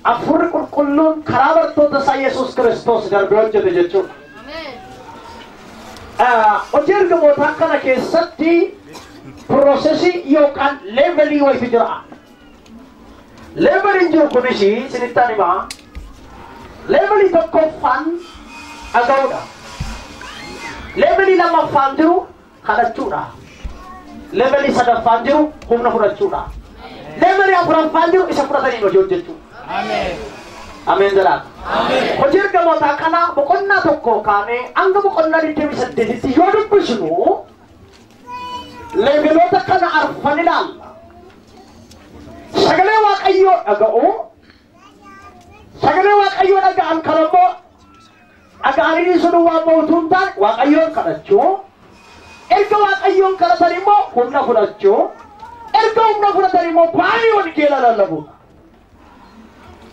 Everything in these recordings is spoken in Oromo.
Hafuurri qulqulluun karaa bartoota isaa Yesuus Kiristoos darbee hojjete jechuudha. Hojii ergamootaa kana keessatti processii yookaan levelii wayitu jira. Leveliin jiru kunis isinittan himaa. Levelii tokkoffaan dhaga'uudha. Levelii lammaffaan jiru kadhachuudha. Levelii sadaffaan jiru humna fudhachuudha. Levelii afuraffaan jiru isa fudhatanii hojii hojjechuudha. Ameen jedhaa. Hojii ergamootaa kana boqonnaa 1 kaanee hanga boqonnaa 28tti yoo dubbisnu leveloota kana arfan ilaalla. Sagalee Waaqayyoo dhaga'u, sagalee Waaqayyoo dhaga'an kan immoo dhaga'anii sun waan mootuu hin taane Waaqayyoon kadhachuu, erga Waaqayyoon kadhatan immoo humna fudhachuu, erga humna fudhatan immoo baay'ee wangeela lallabuudha.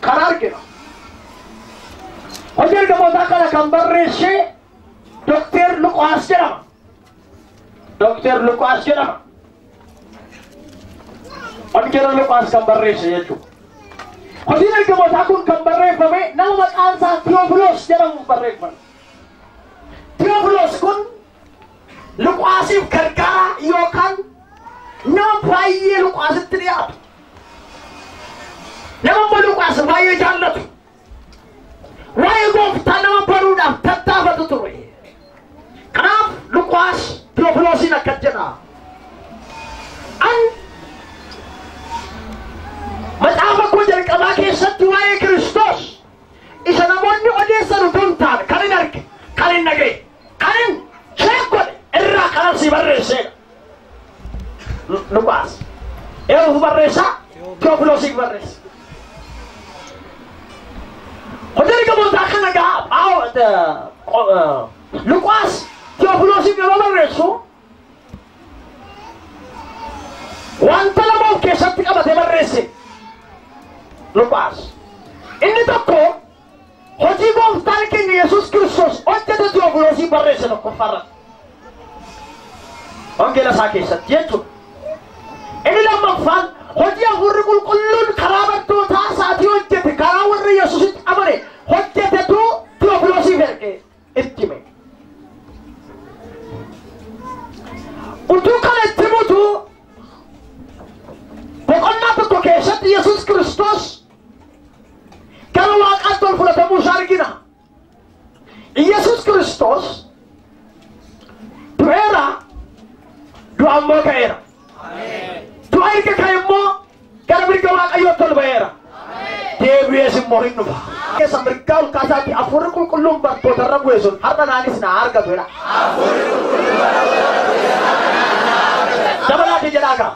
Karaa argina. Hojii ergamootaa kana kan barreesse Dookter Luqaas jedhama. Dookter Luqaas jedhama. Wangeela Luqaas kan barreesse jechuudha. Hojiin ergamootaa kun kan barreeffame nama maqaan isaa Tewofiloos jedhamuun barreeffame. Tewofiloos kun Luqaasiif gargaaraa yookaan nama baay'ee Luqaasitti dhiyaatu. Nama immoo Luqaas baay'ee jaallatu. Waa'ee gooftaa nama baruudhaaf tattaafatu ture. Kanaaf Luqaas Tewofiloosiin akkas jedha. An macaafa koo jalqabaa keessatti waa'ee Kiristoos isa namoonni odeessan utuu hin taane kan hin arge, kan hin dhaga'e, kan hin check godhe irraa kanan si barreesseedha. Luqaas eenyuuf barreessaa? Tewofiloosiif barreessa. Hojii ergamootaa kana gaa Luqaas Tewofiloosiif yeroo barreessu wanta lama of keessatti qabatee barreesse Luqaas. Inni tokko hojii gooftaan keenya Yesuus Kiristoos hojjete Tewofiloosiif barreesse tokkoffaarratti. Wangeela isaa keessatti jechuudha. Inni lammaffaan hojii hafuurri qulqulluun karaa bartootaa isaatii hojjete, karaa warra Yesuusitti amane hojjetetu Tewofiloosiif erge itti hime. Utuu kana itti himutu boqonnaa 1 keessatti Yesuus Kiristoos gara Waaqaatti ol fudhatamuu isaa argina. Yesuus Kiristoos du'eera, du'a immoo ka'eera. Du'a erga ka'e immoo gara mirga Waaqayyootti ol ba'eera. Deebi'ees immoo hin dhufa. Keessa mirgaa ol kaasaatti hafuurri qulqulluun bartoota irra bu'e sun har'a naanis na argatu jedha. Dabalaati jedhaa gaa.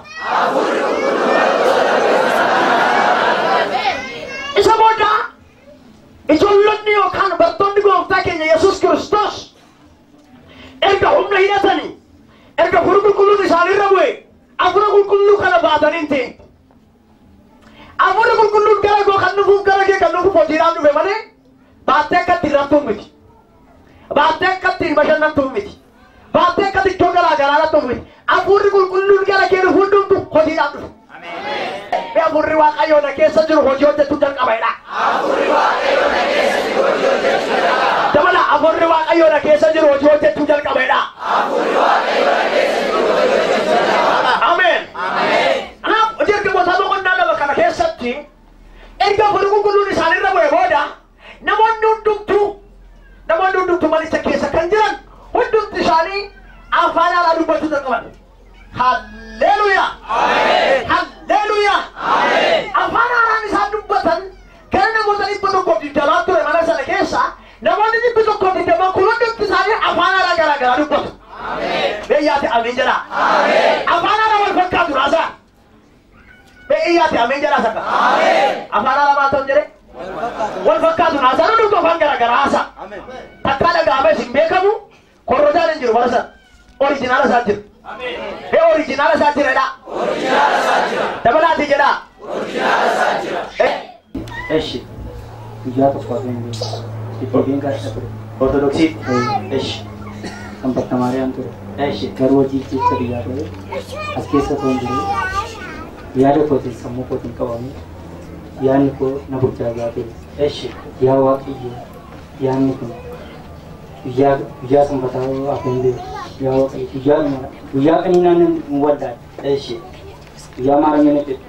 Isa booda ijoollonni yookaan bartoonni gooftaa keenya Yesuus Kiristoos erga humna hidhatanii, erga hafuurri qulqulluun isaanirra bu'e, hafuura qulqulluu kana baatanii hin ta'in. Hafuurri qulqulluun gara koo kan dhufuuf gara kee kan dhufuuf hojiidhaan dhufe malee baattee akka ittiin raftuuf miti. Baattee akka ittiin bashannantuuf miti. Baattee akka iddoo garaa garaa raftuuf miti. Hafuurri qulqulluun gara kee dhufu hundumtu hojiidhaan dhufe. Hafuurri Waaqayyoo na keessa jiru hojii hojjechuu jalqaba jedha. Dabala hafuurri Waaqayyoo na keessa jiru hojii hojjechuu jalqaba jedha. Ameen. Kanaaf hojii ergamootaa boqonnaa 2 kana keessatti erga hafuurri qulqulluun isaanirra bu'e booda namoonni hundumtuu manicha keessa kan jiran hundumti isaanii afaan haaraa dubbachuu jalqaban. Halleluuyaa! Halleluuyaa! Afaan haaraan isaan dubbatan gara namoota 120 ture mana sana keessa namoonni 120 kun hundumti isaanii afaan haaraa garaa garaa dubbatu. Beeyyaati ameen jedhaa. Afaan haaraa wal fakkaatu raasaa. Beeyyaati ameen jedhaa sakka. Afaan haaraa maal ta'u jedhee? Wal fakkaatu raasaa hundumtu afaan garaa garaa haasaa. Takkaa dhaga'amees hin beekamu korrojaan hin jiru bara sana. Orijinaala isaa jira. Ee orijinaala isaa jira jedhaa. Dabalaati jedhaa. Eshi. Guyyaa tokko hafeen beeku. Deddeebiin gaariidha ture. Ortodoksii. Eshi. Kan bakka Maariyaam ture. Eshi. Garuu hojii jecha biyyaa ta'e as keessa otoo hin jiru yaada kootiin sammuu kootiin qabamee Yaadni koo na burjaajaa ture. Eshi. Yaa Waaqayyo yaadni kun guyyaa sanbataa hafeen beeku. Yaa Waaqayyo guyyaa guyyaa qaniinaan hin wallaale. Eshi. Guyyaa maaramiin hojjettu.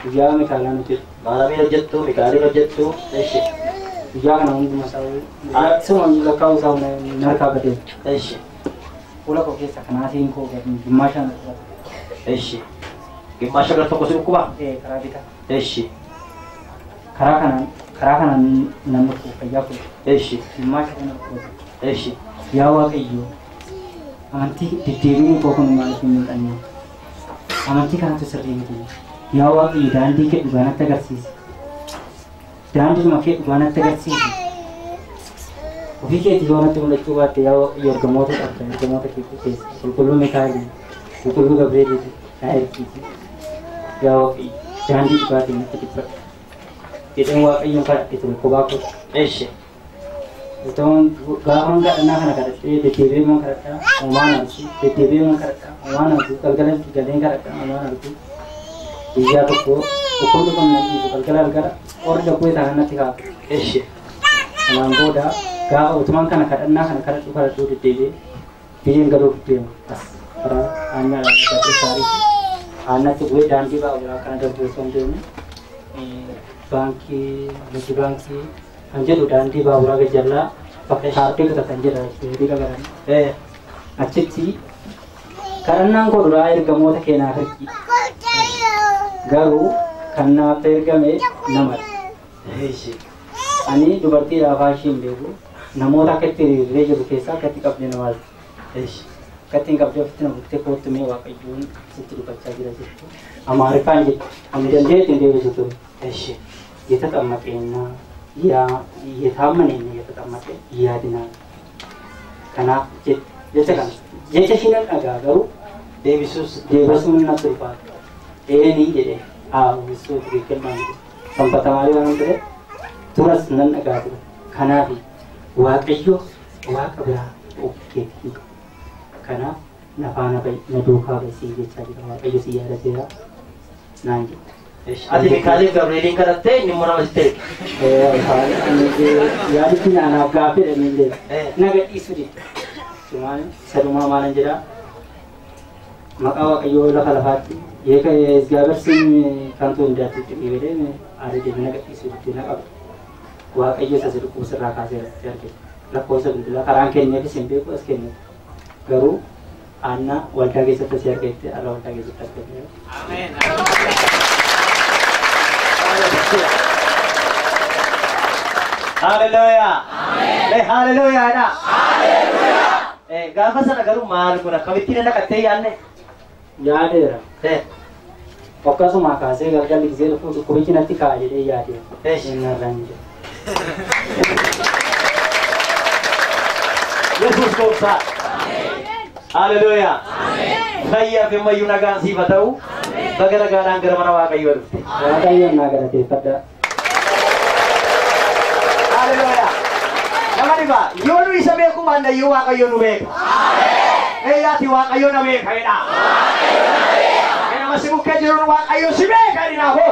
Guyyaa Mikaalaan hojjettu. Maaramiin hojjettu, Mikaaliin hojjettu. Eshi. Guyyaa kana hundumaa isaa suma lakkaa'uu isaa na harkaa badeera. Eshi. Fuula koo keessa kanaasiin koo gimmaashaan dhukkubata. Eshi. Gimmaasha gara tokko si dhukkuba? Karaa bitaa. Eshi. Karaa kanaan nan dhukkuba fayyaa koo. Eshi. Gimmaasha kana dhukkubata. Eshi. Yaa Waaqayyo amantii deddeebiin koo kun maaliif hin mul'anne? Amantii kanatu sirrii miti. Yaa Waaqayyo daandii kee dhugaa natti agarsiisi. Daandiidhuma kee dhugaa natti agarsiisi. Ofii keetii yoo natti mul'achuu baatte yaa Waaqayyo ergamoota qabda ergamoota kee keessa qulqulluu Mikaa'el qulqulluu Gabreeliif na ergiiti. Yaa Waaqayyo daandii dhugaa ta'e natti dubbadhu. Jedheen Waaqayyoon kadhadhe ture kophaa koo. Eshi. Utuun gaafan kadhannaa kana kadhadhee deddeebi'ee kadhadhaa uumaan argu deddeebi'ee kadhadhaa uumaan argu galgala galeen kadhadhaa uumaan argu guyyaa tokko dhukkubni kun na dhiisu galgala galgala qorri dabboo isaa natti kaafa. Eshi. Kanaan booda gaafa utumaan kana kadhannaa kana kadhadhu kadhadhuu deddeebi'ee biyyeen galuuf deema as karaa aannaadhaan gadhee saarii aannatti bu'ee daandii baaburaa kana darbuu osoo hin deemne baankii miti baankii kan jedhu daandii baaburaa gajjallaa bakka kaardii kutatan jedha hiriira galan. Achitti kadhannaan koo duraa ergamoota keenaaf ergi. Garuu kan naaf ergame namadha. Ani dubartiidhaaf ishee hin beeku namoota akka itti hiriirree jiru keessaa akka itti qabdee namaati. Akka itti hin qabdee ofitti na buktee kootu mee Waaqayyoon sitti dubbachaa jira jechuudha. Amaariffaan jettu ani danda'e ittiin deebisu ture. የተጠመቀና የታመነና የተጠመቀ ያድናል። Kanaaf jecha kana jecha ishiin dhagaa garuu Deebisuus deebisuun natti ulfaata. Eenii jedhee haa uwwisuu ትክክል ማለት ነው። Sanbata maalii waan ture turas nan dhagaa ture. Kanaaf Waaqayyo Waaqa biraa of keetti qabu. Kanaaf na faana ba'i na duukaa ba'i siin jechaa jira Waaqayyo si yaadateera naan jedhe. Ati Mikaa'eliif Gabreeliin kadhattee inni immoo nama sitti erge. Yaaditti anaaf gaaffii dha jedhe. Na gadhiisu dide. Sadumaa maalan jedhaa maqaa Waaqayyoo lafa lafaatti yeeka Izgaabersiin kantuu hundaatti xiqqii jedhee aaree deeme na gadhiisu dide na qabe. Waaqayyo isa si dhukkubsa irraa kaasee argite. Lakkoofsa bilbilaa karaan kenneefis hin beeku as kenneef. Garuu aanna waldaa keessatti asii argite ala waldaa keessatti argite. Ameen. Hallelujah. Amen. Hallelujah. Hallelujah. Gaafa sana garuu maal kun akkamittiin naqattee yaadne? Yaadeera. Akkasuma kaasee galgalli gisee dhufu dhukkubichi natti ka'a jedhee yaadeera. Inni irraan jedhe. Yesuus gooftaa. Hallelujah. Fayyaa fi ammayyuu nagaan siif haa ta'u. Baga nagaadhaan gara mana Waaqayyoo dhufte. Waaqayyoon naa galateeffadha. Hallelujah. Nama dhiba yoo nu isa beeku baannayyuu Waaqayyo nu beeka. Eeyyaati Waaqayyo na beeka jedha. Nama si bukkee jiruun Waaqayyo si beeka jedhinaafoo.